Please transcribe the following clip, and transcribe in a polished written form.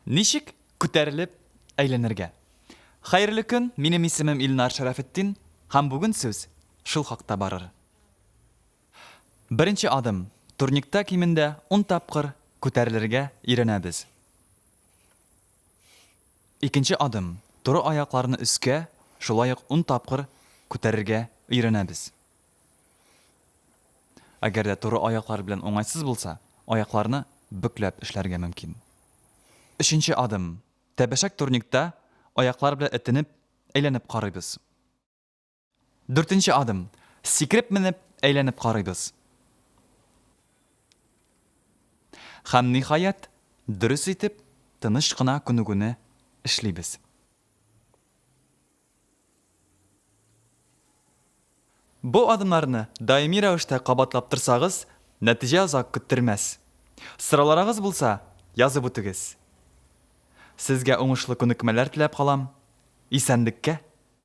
Ничек күтәрелеп әйләнергә? Хәерле көн, минем исемем Илнар Шәрәфетдин һәм бүген сүз шул хакта барыр. Беренче адым, турникта кимендә ун тапкыр күтәрелергә өйрәнәбез. Икенче адым, туры аякларны өскә шулай ук ун тапкыр күтәрергә өйрәнәбез. Әгәр дә туры аяклар белән уңайсыз булса, аякларны бөкләп эшләргә мөмкин. Өченче адым. Тәбәшәк турникта аяклар белән этенеп, әйләнеп карыйбыз. Дүртенче адым. Сикереп менеп, әйләнеп карыйбыз. Һәм, ниһаять, дөрес итеп, тыныч кына күнегүне эшлибез. Бу адымнарны даими рәвештә кабатлап торсагыз, нәтиҗә озак көттермәс. Сорауларыгыз булса, язып үтегез. Сезгә уңышлы күнекмәләр теләп калам. Исәнлеккә!